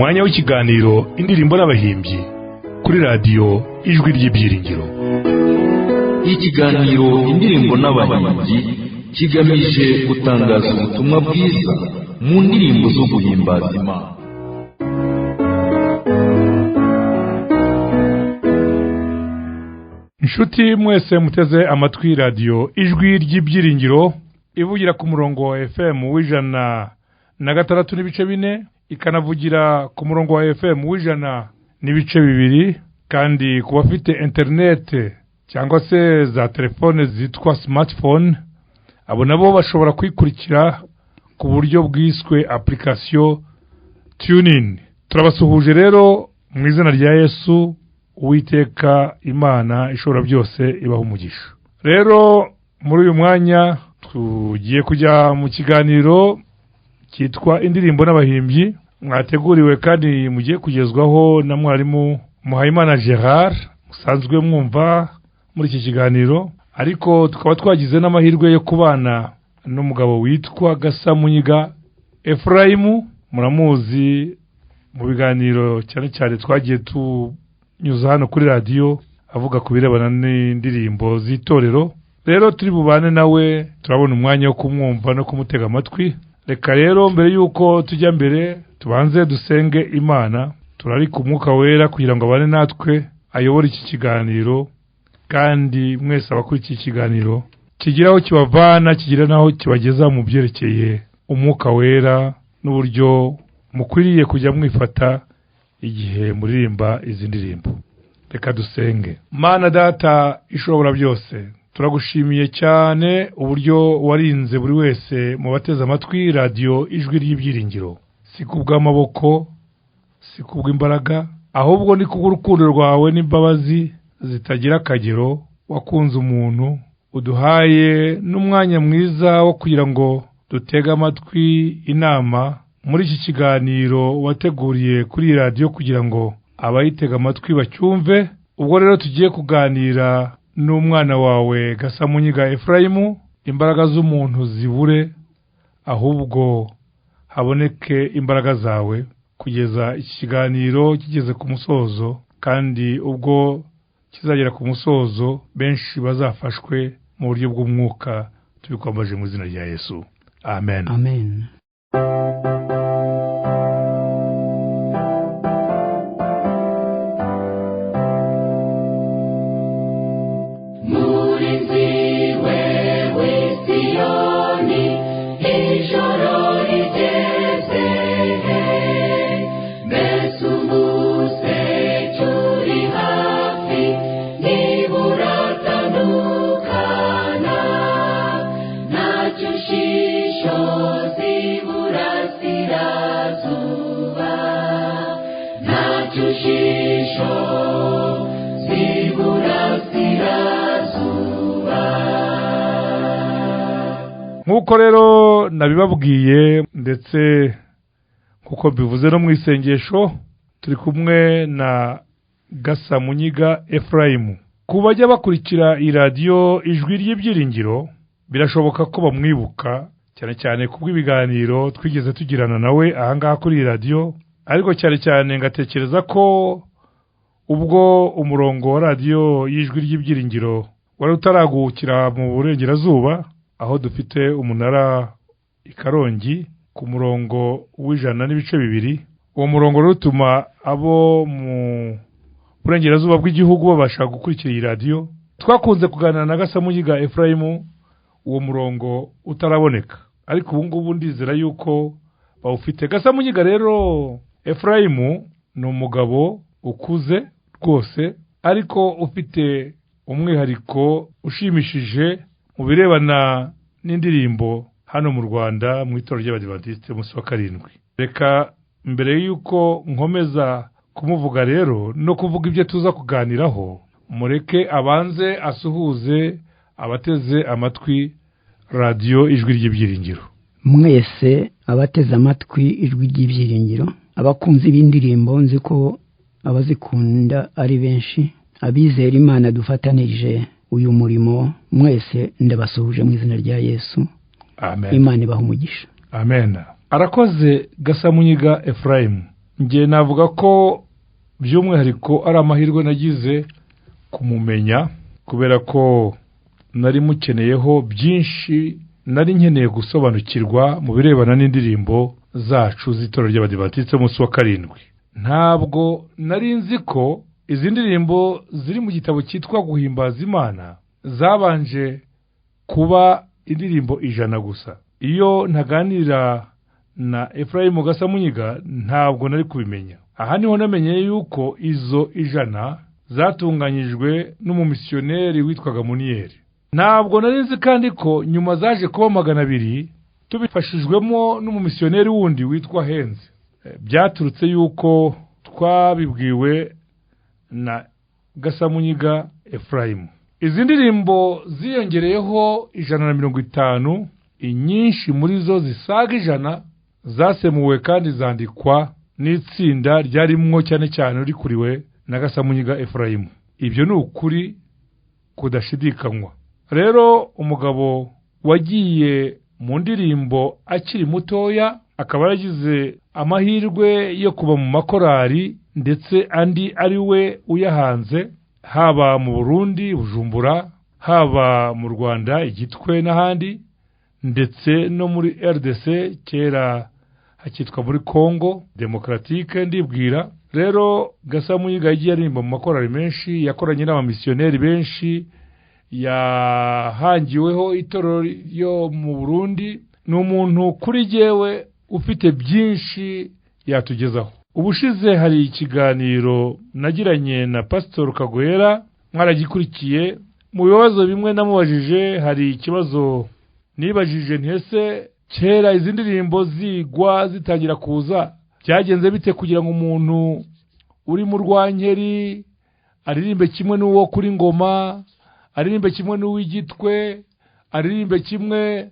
Umwanya w'ikiganiro Indirimbo n'Abahimbyi kuri Radiyo Ijwi ry'Ibyiringiro. Ikiganiro Indirimbo n'Abahimbyi kigamije gutangaza ubutumwa bwiza mu ndirimbo zo guhimbaza Imana. Inshuti mwese muteze amatwi Radiyo Ijwi ry'Ibyiringiro ivugira ku murongo wa FM 106.4, ikanavugira ku murongo wa FM 100.2, kandi ku bafite interinete cyangwa se za telefone zitwa smartphone, abo nabo bashobora kwikurikira ku buryo bwiswe application TuneIn. Turabasuhuje rero mu izina rya Yesu. Uwiteka Imana ishobora byose ibaha umugisha. Rero muri uyu mwanya tugiye kujya mu kiganiro cyitwa Indirimbo n'Abahimbyi, mwateguriwe kandi mugiye kugezwaho na mwarimu Muhayimana Gerard, musanzwe mwumva muri iki kiganiro, ariko tukaba twagize n'amahirwe yo kubana n'umugabo witwa Gasamunyiga Efurayimu. Muramuzi mu biganiro cyane cyane twagiye tunyuza hano kuri radiyo avuga ku birebana n'indirimbo z'itorero. Rero turi bubane nawe, turabona umwanya wo kumwumva no kumutega amatwi. Reka rero mbere yuko tujya mbere tubanze dusenge Imana, turarika Umwuka Wera kugira ngo abane natwe ayobore iki kiganiro, kandi mwese abakurikiye ikiganiro kigira aho kibavana, kigira naho kibageza mu byerekeye Umwuka Wera n'uburyo mukwiriye kujya mwifata igihe muririmba izi ndirimbo. Reka dusenge. Mana Data ishobora byose, turagushimiye cyane uburyo warinze buri wese mu bateze amatwi Radiyo Ijwi ry'Ibyiringiro. Si kubw'amaboko, si kubw'imbaraga, ahubwo ni kubw'urukundo rwawe n'imbabazi zitagira akagero wakunze umuntu, uduhaye n'umwanya mwiza wo kugira ngo dutege amatwi inama muri iki kiganiro wateguriye kuri radiyo kugira ngo abayitega amatwi bacyumve. Ubwo rero tugiye kuganira n'umwana wawe Gasamunyiga Efurayimu, imbaraga z'umuntu zibure, ahubwo haboneke imbaraga zawe kugeza iki kiganiro kigeze ku musozo, kandi ubwo kizagera ku musozo benshi bazafashwe mu buryo bw'umwuka. Tubikwambaje mu izina rya Yesu, amen. Amen. Nkuko rero nabibabwiye ndetse nkuko bivuze no mu isengesho, turi kumwe na Gasamunyiga Efurayimu. Ku bajya bakurikira iradiyo Ijwi ry'Ibyiringiro birashoboka ko bamwibuka cyane cyane kubw'ibiganiro twigeze tugirana nawe ahangaha kuri radiyo, ariko cyane cyane ngatekereza ko ubwo umurongo wa radiyo y'Ijwi ry'Ibyiringiro wari utaragukira mu burengerazuba, aho dufite umunara i Karongi ku murongo 100.2, uwo murongo rutuma abo mu burengerazuba bw'igihugu babasha gukurikira iyi radiyo. Twakunze kuganira na Gasamunyiga Efurayimu uwo murongo utaraboneka, ariko ubu ngubu ndizera yuko bawufite. Gasamunyiga rero Efurayimu ni umugabo ukuze rwose, ariko ufite umwihariko ushimishije mu birebana n'indirimbo hano mu Rwanda mu itorero ry'Abadiventisite umunsi wa 7. Reka mbere yuko nkomeza kumuvuga rero no kuvuga ibyo tuza kuganiraho, mureke abanze asuhuze abateze amatwi Radiyo Ijwi ry'Ibyiringiro. Mwese abateze amatwi Ijwi ry'Ibyiringiro, abakunzi b'indirimbo, nzi ko abazikunda ari benshi, abizera Imana dufatanije uyu murimo, mwese ndabasuhuje mu izina rya Yesu. Amen. Imana ibaha umugisha. Amen. Arakoze Gasamunyiga Ephraim. Nge navuga ko by'umwihariko ari amahirwe nagize kumumenya, kubera ko nari mukeneyeho byinshi, nari nkeneye gusobanukirwa mu birebana n'indirimbo zacu z'itorero ry'Abadivantisiti b'umunsi wa karindwi. Ntabwo nari nzi ko izi ndirimbo ziri mu gitabo cyitwa Guhimbaza Imana zabanje kuba indirimbo 100 gusa. Iyo ntaganira na Efrayimu Gasamunyiga ntabwo nari kubimenya. Aha niho namenye yuko izo 100 zatunganyijwe n'umumisiyoneri witwaga Muniyeri. Ntabwo nari nzi kandi ko nyuma zaje kuba 200 tubifashijwemo n'umumisiyoneri wundi witwa Henze. Byaturutse yuko twabibwiwe na Gasamunyiga Efrayimu. Izi ndirimbo ziyongereyeho 150, inyinshi muri zo zisaga 100 zasemuwe kandi zandikwa n'itsinda ryarimwo cyane cyane rikuriwe na Gasamunyiga Efrayimu. Ibyo ni ukuri kudashidikanywa. Rero umugabo wagiye mu ndirimbo akiri mutoya, akaba yaragize amahirwe yo kuba mu makorari ndetse andi ari we uyahanze, haba mu Burundi Bujumbura, haba mu Rwanda Igitwe n'ahandi, ndetse no muri RDC kera hakitwa muri Congo Demokratike ndibwira. Rero Gasamunyiga yagiye aririmba mu makorari menshi, yakoranye n'abamisiyoneri benshi, yahangiweho itorero ryo mu Burundi. Ni umuntu kuri jyewe ufite byinshi yatugezaho. Ubushize hari ikiganiro nagiranye na Pastor Kagwera, mwaragikurikiye. Mu bibazo bimwe namubajije, hari ikibazo nibajije ntese kera izi ndirimbo zigwa zitangira kuza byagenze bite kugira ngo umuntu uri mu Rwankeri aririmbe kimwe n'uwo kuri Ngoma, aririmbe kimwe n'uw'Igitwe, aririmbe kimwe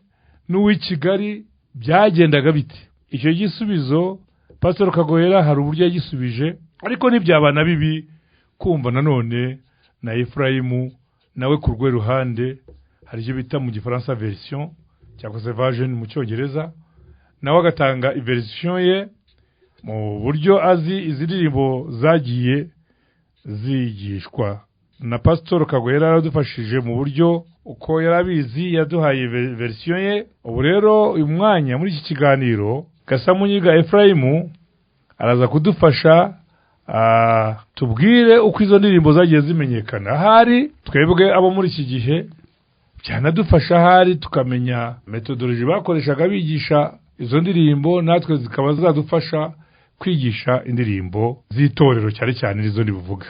n'uw'i Kigali, byagendaga bite? Icyo gisubizo Pastor Kagwera hari uburyo yagisubije, ariko ntibyabana bibi kumva nanone na Efrayimu nawe ku rwe ruhande hari icyo bita mu Gifaransa version cyangwa se version mu Cyongereza, nawe agatanga version ye mu buryo azi izi ndirimbo zagiye zigishwa. Na Pastor Kagwera yaradufashije mu buryo uko yarabizi, yaduhaye version ye. Ubu rero uyu mwanya muri iki kiganiro Gasamunyiga Efrayimu araza kudufasha tubwire uko izo ndirimbo zagiye zimenyekana. Ahari twebwe abo muri iki gihe byanadufasha, ahari tukamenya methodology bakoreshaga bigisha izo ndirimbo, natwe zikaba zadufasha kwigisha indirimbo z'itorero cyane cyane izo ndibuvuga.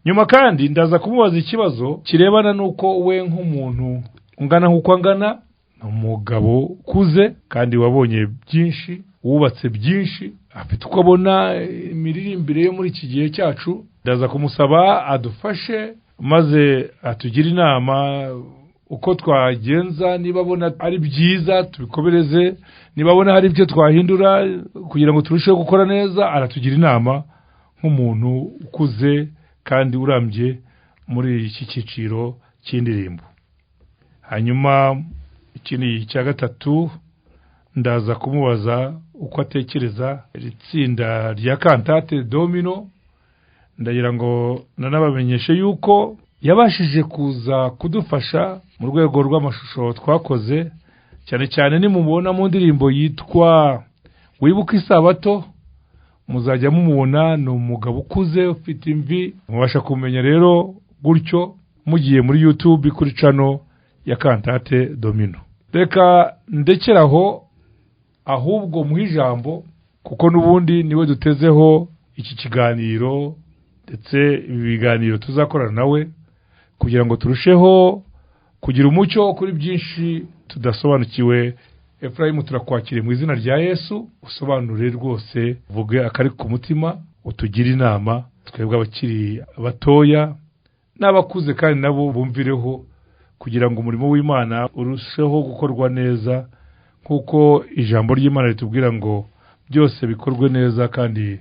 Nyuma kandi ndaza kumubaza ikibazo kirebana nuko we nk'umuntu ungana nk'uko angana, umugabo ukuze kandi wabonye byinshi, wubatse byinshi, afite uko abona imiririmbire yo muri iki gihe cyacu. Ndaza kumusaba adufashe maze atugire inama uko twagenza, niba abona ari byiza tubikomereze, niba abona hari ibyo twahindura kugira ngo turusheho gukora neza, aratugira inama nk'umuntu ukuze kandi urambye muri iki cyiciro cy'indirimbo. Hanyuma ikindi cya gatatu, ndaza kumubaza uko atekereza iri tsinda rya Cantate Domino. Ndagira ngo nanabamenyeshe yuko yabashije kuza kudufasha mu rwego rw'amashusho twakoze, cyane cyane nimubona mu ndirimbo yitwa Wibuke Isabato, muzajya mumubona, ni umugabo ukuze ufite imvi. Mubasha kumenya rero gutyo mugiye muri YouTube kuri channel ya Cantate Domino. Reka ndekeraho ahubwo muhe ijambo, kuko n'ubundi niwe dutezeho iki kiganiro ndetse ibi biganiro tuzakorana nawe kugira ngo turusheho kugira umucyo kuri byinshi tudasobanukiwe. Efrayimu, turakwakiriye mu izina rya Yesu, usobanure rwose, uvuge akari ku mutima, utugire inama twebwe abakiri batoya n'abakuze kandi nabo bumvireho, kugira ngo umurimo w'Imana urusheho gukorwa neza, kuko ijambo ry'Imana ritubwira ngo byose bikorwe neza kandi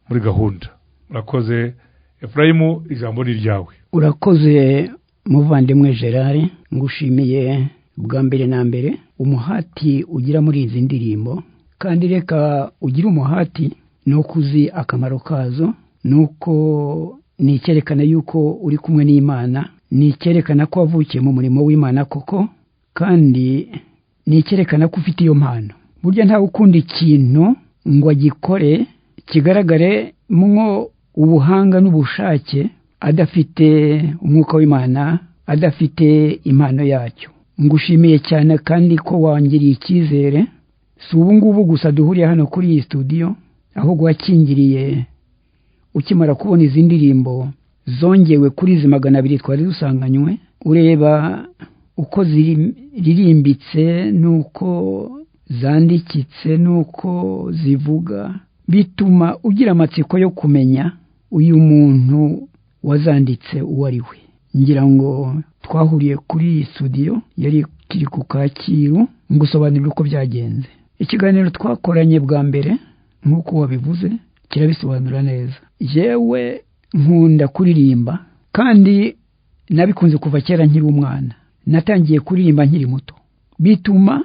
muri gahunda. Urakoze Efrayimu, ijambo ni ryawe. Urakoze muvandimwe Gerard, ngushimiye bwa mbere na mbere umuhati ugira muri izi ndirimbo, kandi reka ugire umuhati Nuko uzi akamaro kazo, nuko ni icyerekana yuko uri kumwe n'Imana, ni icyerekana ko wavukiye mu murimo w'Imana koko, kandi ni icyerekana ko ufite iyo mpano. Burya ntawe ukunda ikintu ngo agikore kigaragare mwo ubuhanga n'ubushake adafite umwuka w'Imana, adafite impano yacyo. Ngushimiye cyane kandi ko wangiriye icyizere. Si ubu ngubu gusa duhuriye hano kuri iyi studio, ahubwo wakingiriye ukimara kubona izi ndirimbo zongewe kuri izi 200 twari dusanganywe, ureba uko ziririmbitse nuko zandikitse nuko zivuga, bituma ugira amatsiko yo kumenya uyu muntu wazanditse uwo ari we. Ngira ngo twahuriye kuri iyi studio yari kiri ku Kacyiru, ngusobanurira uko byagenze. Ikiganiro twakoranye bwa mbere nk'uko wabivuze kirabisobanura neza. Jewe nkunda kuririmba kandi nabikunze kuva kera nkiri umwana. Natangiye kuririmba nkiri muto, bituma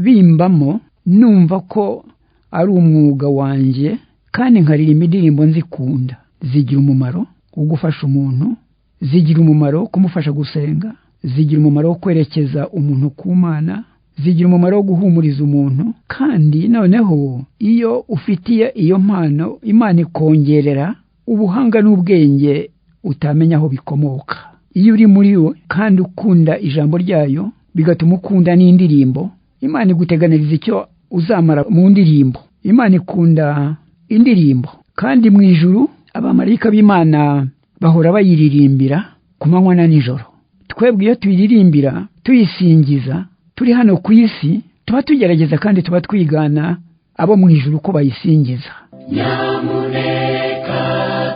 bimbamo numva ko ari umwuga wanjye, kandi nkaririmba indirimbo nzikunda. Zigira umumaro wo gufasha umuntu, zigira umumaro wo kumufasha gusenga, zigira umumaro wo kwerekeza umuntu ku Mana, zigira umumaro wo guhumuriza umuntu. Kandi noneho iyo ufitiye iyo mpano, Imana ikongerera ubuhanga n'ubwenge utamenya aho bikomoka. Iyo uri muri we kandi ukunda ijambo ryayo, bigatuma ukunda n'indirimbo, Imana iguteganiriza icyo uzamara mu ndirimbo. Imana ikunda indirimbo, kandi mu ijuru abamarayika b'Imana bahora bayiririmbira ku manywa na nijoro. Twebwe iyo tuyiririmbira tuyisingiza turi hano ku isi, tuba tugerageza kandi tuba twigana abo mu ijuru ko bayisingiza. Nyamuneka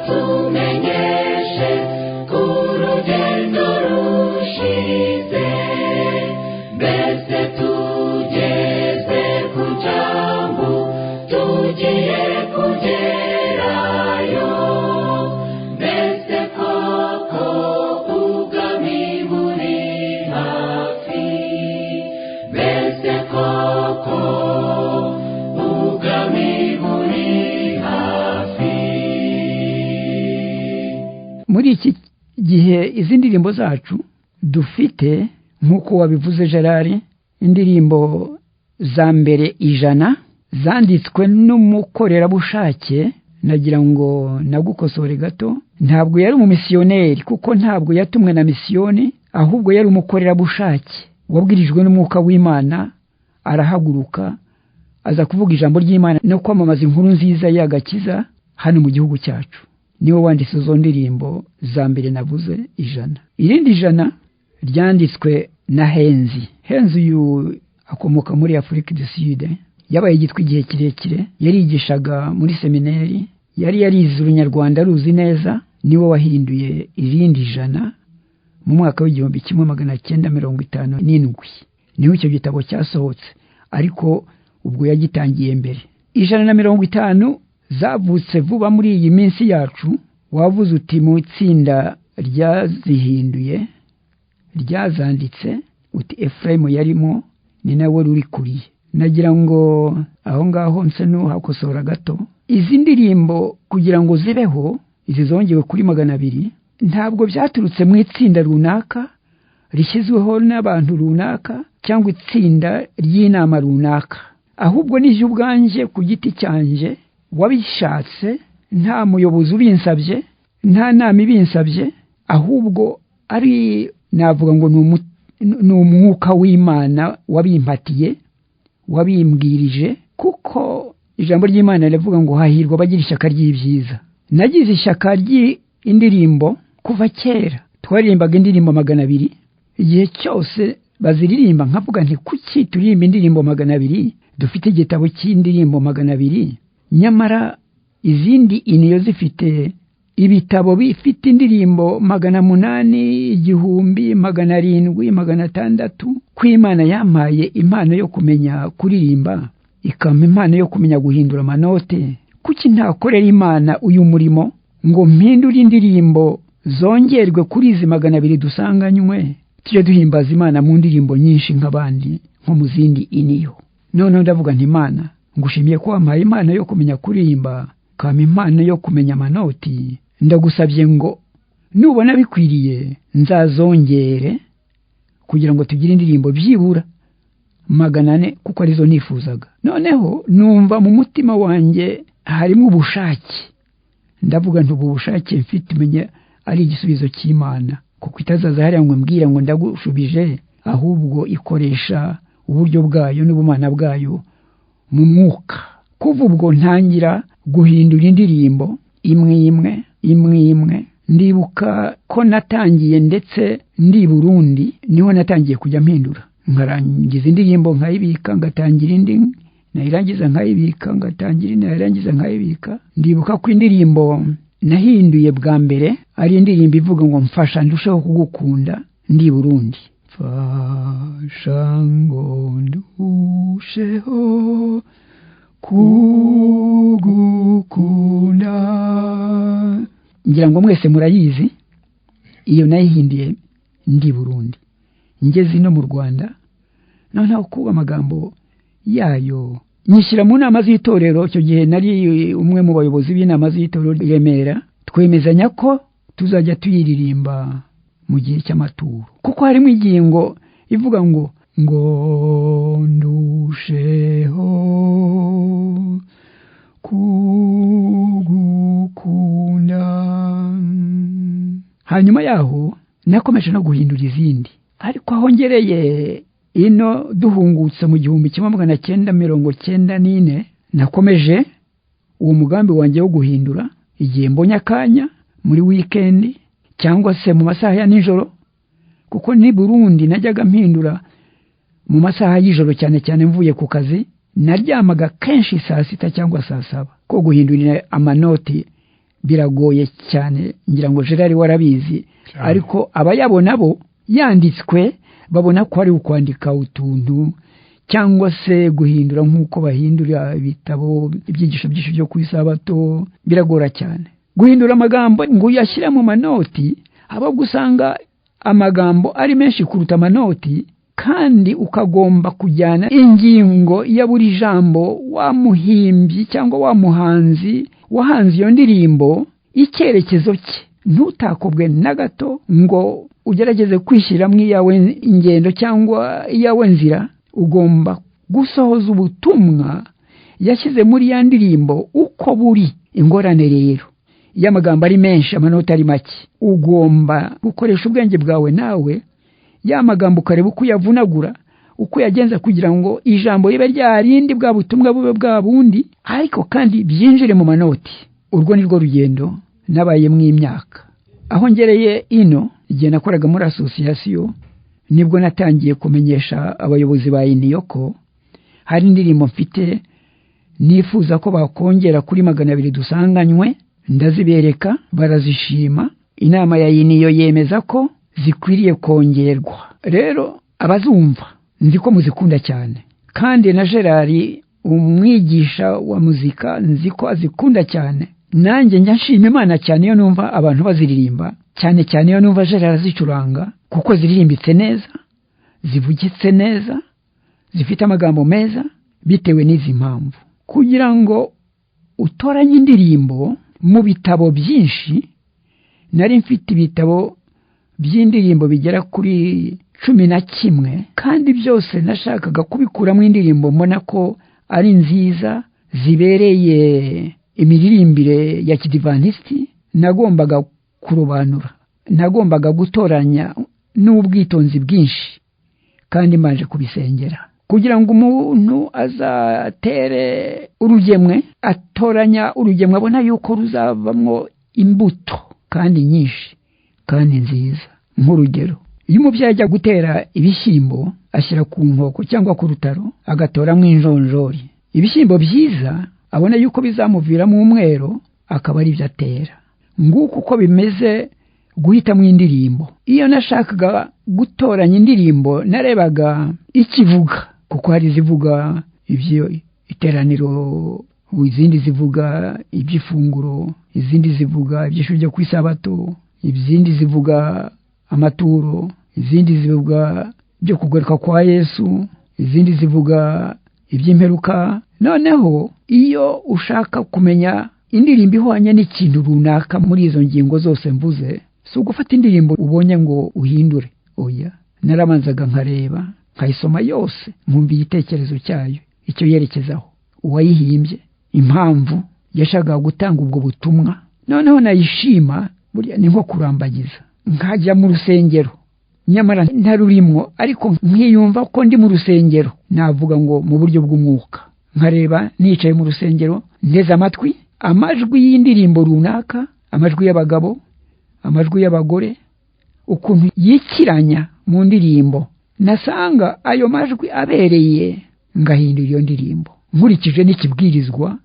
tumenyeshe ku rugendo rushize, mbese tugeze ku cyambu tugiye kugerayo, mbese koko ubwami buri hafi, mbese koko ubwami buri hafi. Muri iki gihe izi ndirimbo zacu dufite, nk'uko wabivuze Gerard, indirimbo za mbere 100 zanditswe n'umukorerabushake. Nagira ngo nagukosore gato, ntabwo yari umumisiyoneri kuko ntabwo yatumwe na misiyoni, ahubwo yari umukorerabushake wabwirijwe n'umwuka w'Imana, arahaguruka aza kuvuga ijambo ry'Imana no kwamamaza inkuru nziza y'agakiza hano mu gihugu cyacu. Niwe wanditse izo ndirimbo za mbere navuze 100. Irindi 100 ryanditswe na Henzi. Henzi uyu akomoka muri Afrique du Sud, yabaye igitwi igihe kirekire, yarigishaga muri seminari, yari yarize Urunyarwanda ruzi neza. Niwe wahinduye irindi 100 mu mwaka w'1957. Niho icyo gitabo cyasohotse, ariko ubwo yagitangiye mbere. 150 zavutse vuba muri iyi minsi yacu. Wavuze uti mu itsinda ryazihinduye ryazanditse, uti Ephraim yarimo, ni nawe ruri kuriye. Nagira ngo aho ngaho nse n'uhakosora gato. Izi ndirimbo kugira ngo zibeho, izi zongewe kuri 200, ntabwo byaturutse mu itsinda runaka rishyizweho n'abantu runaka cyangwa itsinda ry'inama runaka, ahubwo nije ubwanje ku giti cyanje wabishatse, nta muyobozi ubinsabye, nta nama ibinsabye, ahubwo ari navuga ngo ni umwuka w'Imana wabimpatiye, wabimbwirije. Kuko ijambo ry'Imana rivuga ngo hahirwa abagira ishyaka ry'ibyiza. Nagize ishyaka ry'indirimbo kuva kera. Twaririmbaga indirimbo 200 igihe cyose baziririmba, nkavuga nti kuki turirimba indirimbo 200, dufite igitabo cy'indirimbo 200, nyamara izindi iniyo zifite ibitabo bifite indirimbo 800, 1000, 700, 600. Ko Imana yampaye impano yo kumenya kuririmba, ikampa impano yo kumenya guhindura amanote, kuki ntakorera Imana uyu murimo ngo mpindure indirimbo zongerwe kuri izi 200 dusanganywe, tujye duhimbaza Imana mu ndirimbo nyinshi nk'abandi nko mu zindi iniyo. Noneho ndavuga nti Imana, ngushimiye ko wampaye impano yo kumenya kuririmba, ukampa impano yo kumenya amanoti, ndagusabye ngo nubona bikwiriye nzazongere kugira ngo tugire indirimbo byibura 400, kuko arizo nifuzaga. Noneho numva mu mutima wanjye harimo ubushake, ndavuga nti ubu bushake mfite menya ari igisubizo cy'Imana, kuko itazaza hariya ngo mbwira ngo ndagushubije, ahubwo ikoresha uburyo bwayo n'ubumana bwayo mu mwuka. Kuva ubwo ntangira guhindura indirimbo imwe imwe imwe imwe. Ndibuka ko natangiye ndetse ndi Burundi, niho natangiye kujya mpindura, nkarangiza indirimbo nkayibika, ngatangira indi, nayirangiza nkayibika, ngatangira indi, nayirangiza nkayibika. Ndibuka ko indirimbo nahinduye bwa mbere ari indirimbo ivuga ngo mfasha ndusheho kugukunda ndi Burundi. Mfasha ngo ndusheho kugukunda, ngira ngo mwese murayizi. Iyo nayihinduye ndi Burundi, ngeze no mu Rwanda noneho kuba amagambo yayo nyishyira mu nama z'itorero. Icyo gihe nari umwe mu bayobozi b'inama z'itorero i Remera, twemezanya ko tuzajya tuyiririmba mu gihe cy'amaturo, kuko harimo ingingo ivuga ngo ngo ndusheho kugukunda. Hanyuma yaho nakomeje no guhindura izindi, ariko aho ngereye ino duhungutse mu 1994, nakomeje uwo mugambi wanjye wo guhindura. Igihe mbonye akanya muri weekend cyangwa se mu masaha ya nijoro, kuko ni Burundi najyaga mpindura mu masaha y'ijoro cyane cyane mvuye ku kazi, naryamaga kenshi saa 6 cyangwa saa 7. Ko guhindura amanoti biragoye cyane, ngira ngo Gerard warabizi, ariko abayabona bo yanditswe babona ko ari ukwandika utuntu cyangwa se guhindura nk'uko bahindura ibitabo, ibyigisho byinshi byo ku isabato. Biragora cyane guhindura amagambo ngo uyashyire mu manoti, aba gusanga amagambo ari menshi kuruta amanoti, kandi ukagomba kujyana ingingo ya buri jambo wa muhimbyi cyangwa wa muhanzi wahanze iyo ndirimbo, icyerekezo cye, ntutakobwe na gato ngo ugerageze kwishyira mu iyawe ingendo cyangwa iyawe nzira. Ugomba gusohoza ubutumwa yashyize muri ya ndirimbo uko buri. Ingorane rero iyo amagambo ari menshi amanota ari make, ugomba gukoresha ubwenge bwawe nawe, ya magambo ukareba uko uyavunagura, uko yagenza kugira ngo ijambo ribe ryarindi, bwa butumwa bube bwa bundi, ariko kandi byinjire mu manoti. Urwo ni rwo rugendo nabaye mu imyaka. Aho ngereye ino, igihe nakoraga muri association, nibwo natangiye kumenyesha abayobozi ba Iniyo ko hari indirimbo mfite nifuza ko bakongera kuri 200 dusanganywe. Ndazibereka barazishima, inama ya Iniyo yemeza ko zikwiriye kongerwa. Rero abazumva nzi ko muzikunda cyane, kandi na Gerard umwigisha wa muzika nzi ko azikunda cyane. Nanjye njya nshima Imana cyane iyo numva abantu baziririmba, cyane cyane iyo numva Gerard azicuranga, kuko ziririmbitse neza, zivugitse neza, zifite amagambo meza. Bitewe n'izi mpamvu, kugira ngo utoranye indirimbo mu bitabo byinshi, nari mfite ibitabo by'indirimbo bigera kuri 11, kandi byose nashakaga kubikuramo indirimbo mbona ko ari nziza zibereye imiririmbire ya Kidivantiste. Nagombaga kurobanura, nagombaga gutoranya n'ubwitonzi bwinshi, kandi mbanje kubisengera, kugira ngo umuntu azatere urugemwe, atoranya urugemwe abona yuko ruzavamwo imbuto kandi nyinshi kandi nziza. Nk'urugero, iyo umubyeyi ajya gutera ibishyimbo, ashyira ku nkoko cyangwa ku rutaro, agatoramo injonjori. Ibishyimbo byiza abona yuko bizamuviramo umwero, akaba ari byo atera. Nguko uko bimeze guhitamo indirimbo. Iyo nashakaga gutoranya indirimbo, narebaga ikivuga, kuko hari zivuga ibyo iteraniro, izindi zivuga iby'ifunguro, izindi zivuga iby'ishuri ryo ku isabato, izindi zivuga amaturo, izindi zivuga ibyo kugaruka kwa Yesu, izindi zivuga iby'imperuka. Noneho iyo ushaka kumenya Indirimbo ihwanye n'ikintu runaka muri izo ngingo zose mvuze, si ugufata indirimbo ubonye ngo uhindure, oya. Narabanzaga nkareba, nkayisoma yose, nkumva igitekerezo cyayo, icyo yerekezaho, uwayihimbye, impamvu yashakaga gutanga ubwo butumwa. Noneho nayishima, burya ni nko kurambagiza, nkajya mu rusengero nyamara ntarurimwo, ariko nkiyumva ko ndi mu rusengero, navuga ngo mu buryo bw'umwuka. Nkareba nicaye mu rusengero, nteze amatwi amajwi y'indirimbo runaka, amajwi y'abagabo, amajwi y'abagore, ukuntu yikiranya mu ndirimbo, nasanga ayo majwi abereye, ngahindura iyo ndirimbo nkurikije n'ikibwirizwa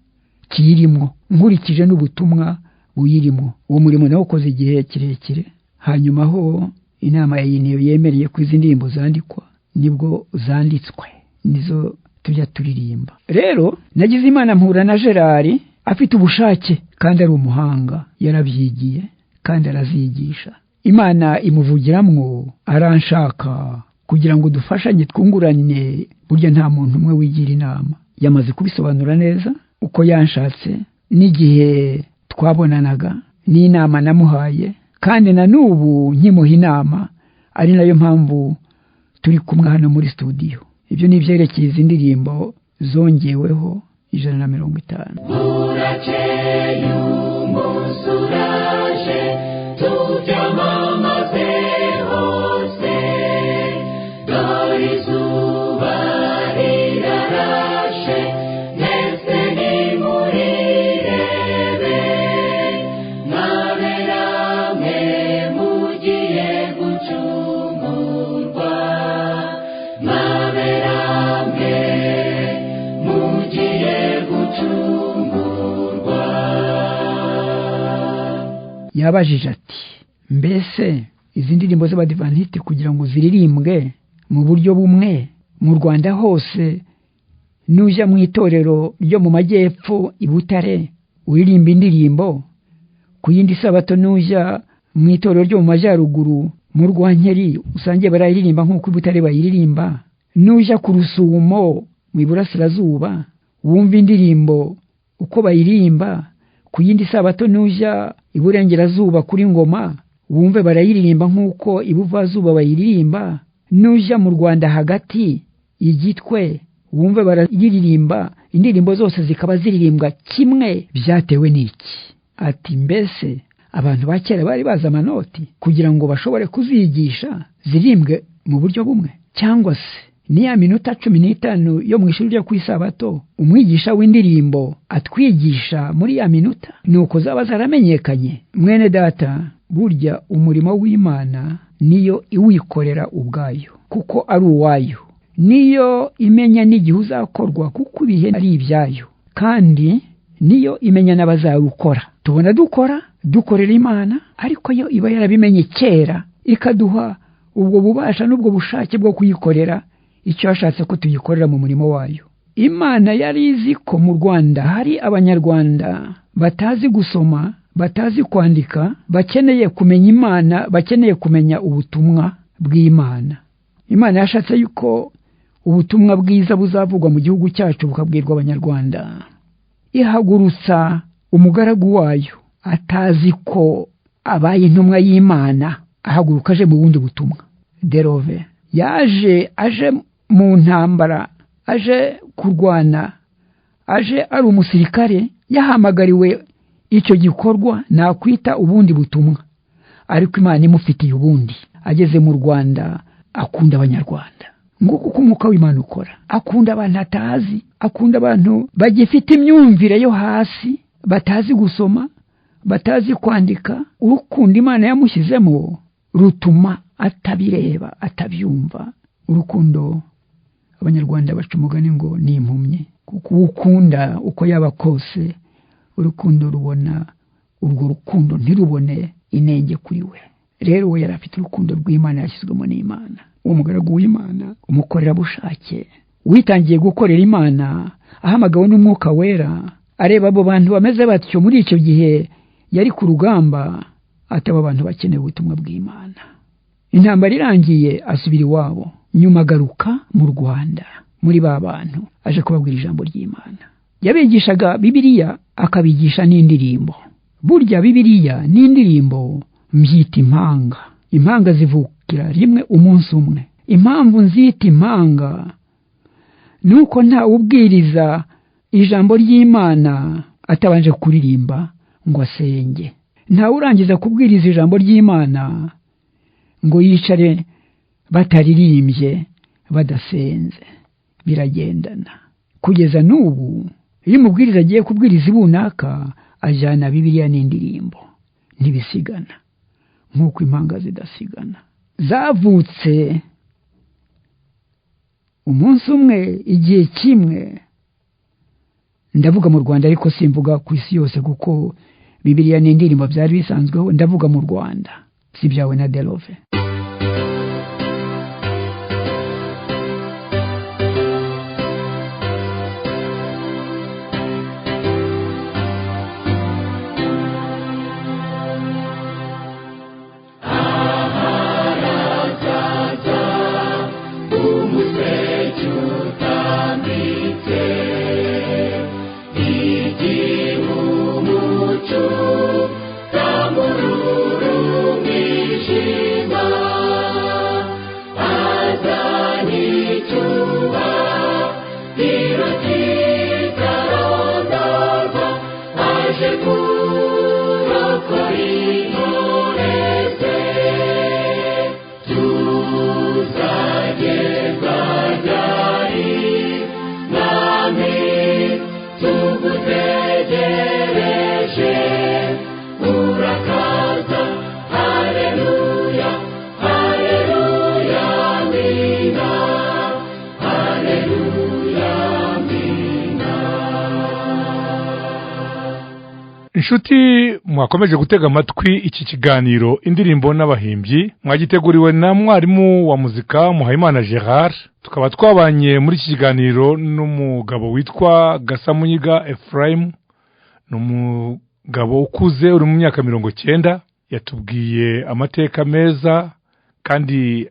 kiyirimwo, nkurikije n'ubutumwa buyirimo. Uwo murimo nawo ukoze igihe kirekire. Hanyuma ho inama ya Yiniyo yemereye ko izi ndirimbo zandikwa, nibwo zanditswe, nizo tujya turirimba. Rero nagize Imana mpura na Gerard, afite ubushake kandi ari umuhanga, yarabyigiye kandi arazigisha. Imana imuvugiramwo, aranshaka kugira ngo dufashanye, twungurane. Burya nta muntu umwe wigira inama. Yamaze kubisobanura neza uko yanshatse n'igihe twabonanaga n'inama namuhaye, kandi na n'ubu nkimuha inama, ari nayo mpamvu turi kumwe hano muri studio. Ibyo ni ibyerekeye izi ndirimbo zongeweho 150. Burakeye umunsi uraje, tubyamamaze hose, dore izuba rirarashe, mwese nimurirebe, mwabera mwe mugiye gucungurwa, mwabera mwe mugiye gucungurwa. Yabajije ati mbese izi ndirimbo z'Abadivantiste kugira ngo ziririmbwe mu buryo bumwe mu Rwanda hose, nujya mu itorero ryo mu majyepfo i Butare uririmba indirimbo, ku yindi sabato nujya mu itorero ryo mu majyaruguru mu Rwankeri usange barayiririmba nk'uko i Butare bayiririmba, nujya ku Rusumo mu iburasirazuba wumva indirimbo uko bayiririmba, ku yindi sabato nujya iburengerazuba kuri Ngoma wumve barayiririmba nk'uko ibuvazuba bayiririmba, nujya mu Rwanda hagati igitwe wumve barayiririmba, indirimbo zose zikaba ziririmbwa kimwe, byatewe n'iki? Ati mbese abantu ba kera bari bazi amanoti kugira ngo bashobore kuzigisha zirimbwe mu buryo bumwe, cyangwa se ni ya minota 15 yo mu ishuri ryo ku isabato umwigisha w'indirimbo atwigisha muri ya minota, nuko zaba zaramenyekanye? Mwene data, burya umurimo w'Imana niyo iwikorera ubwayo, kuko ari uwayo, niyo imenya n'igihe uzakorwa, kuko ibihe ari ibyayo, kandi niyo imenya n'abazawukora. Tubona dukora dukorera Imana, ariko yo iba yarabimenye kera, ikaduha ubwo bubasha n'ubwo bushake bwo kuyikorera icyo yashatse ko tuyikorera mu murimo wayo. Imana yari izi ko mu Rwanda hari Abanyarwanda batazi gusoma, batazi kwandika, bakeneye kumenya Imana, bakeneye kumenya ubutumwa bw'Imana. Imana yashatse yuko ubutumwa bwiza buzavugwa mu gihugu cyacu bukabwirwa Abanyarwanda. Ihagurutsa umugaragu wayo atazi ko abaye intumwa y'Imana, ahaguruka aje mu bundi butumwa. Derove yaje aje mu ntambara, aje kurwana, aje ari umusirikare, yahamagariwe icyo gikorwa nakwita ubundi butumwa, ariko Imana imufitiye ubundi. Ageze mu Rwanda akunda Abanyarwanda, nguko uko umwuka w'Imana ukora. Akunda abantu atazi, akunda abantu bagifite imyumvire yo hasi, batazi gusoma, batazi kwandika. Urukundo Imana yamushyizemo rutuma atabireba, atabyumva. Urukundo Abanyarwanda baca umugani ngo ni impumyi, kuko ukunda uko yaba kose urukundo rubona, urwo rukundo ntirubone inenge kuri we. Rero we yari afite urukundo rw'Imana yashyizwemo n'Imana. Uwo mugaragu w'Imana, umukorerabushake witangiye gukorera Imana, ahamagawe n'Umwuka Wera, areba abo bantu bameze batyo muri icyo gihe yari ku rugamba, ataba abantu bakeneye ubutumwa bw'Imana. Intambara irangiye asubira iwabo, nyuma agaruka mu Rwanda muri ba bantu aje kubabwira ijambo ry'Imana. Yabigishaga Bibiliya akabigisha n'indirimbo. Burya Bibiliya n'indirimbo mbyita impanga. Impanga zivukira rimwe umunsi umwe. Impamvu nzita impanga nuko nta ubwiriza ijambo ry'Imana atabanje kuririmba ngo asenge. Nta urangiza kubwiriza ijambo ry'Imana ngo yicare bataririmbye badasenze. Biragendana. Kugeza n'ubu iyo umubwiriza agiye kubwiriza ibunaka ajyana Bibiliya n'indirimbo, ntibisigana nk'uko impanga zidasigana. Zavutse umunsi umwe igihe kimwe. Ndavuga mu Rwanda ariko simvuga ku isi yose kuko Bibiliya n'indirimbo byari bisanzweho. Ndavuga mu Rwanda, si byawe na Delove. Inshuti mwakomeje gutega amatwi iki kiganiro indirimbo n'abahimbyi, mwagiteguriwe na mwarimu wa muzika Muhayimana Gerard. Tukaba twabanye muri iki kiganiro n'umugabo witwa Gasamunyiga Ephraim, n'umugabo ukuze uri mu myaka 90. Yatubwiye amateka meza kandi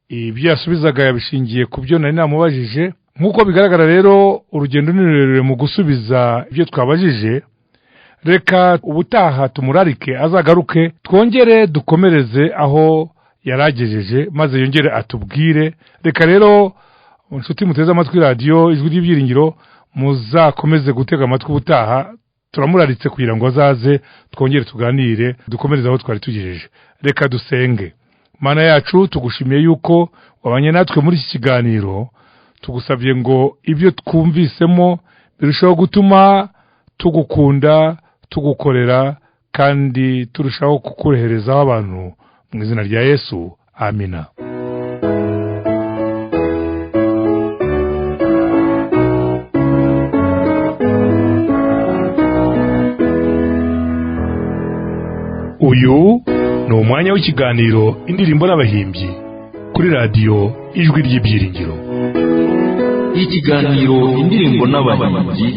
ibyo yasubizaga yabishingiye ku byo nari namubajije. Nk'uko bigaragara rero urugendo ni rurerure mu gusubiza ibyo twabajije. Reka ubutaha tumurarike azagaruke twongere dukomereze aho yaragejeje maze yongere atubwire. Reka rero inshuti muteze amatwi radio Ijwi ry'Ibyiringiro, muzakomeze gutega amatwi ubutaha. Turamuraritse kugira ngo azaze twongere tuganire dukomereze aho twari tugejeje. Reka dusenge. Mana yacu, tugushimiye yuko wabanye natwe muri iki kiganiro. Tugusabye ngo ibyo twumvisemo birushaho gutuma tugukunda, tugukorera kandi turushaho kukureherezaho abantu mu izina rya Yesu. Amina. Uyu ni umwanya w'ikiganiro indirimbo n'abahimbyi kuri radio Ijwi ry'Ibyiringiro. Ikiganiro indirimbo n'abahimbyi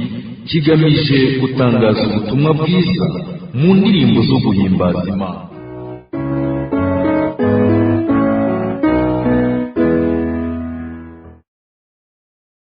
kigamije gutangaza ubutumwa bwiza mu ndirimbo zo guhimbaza Imana.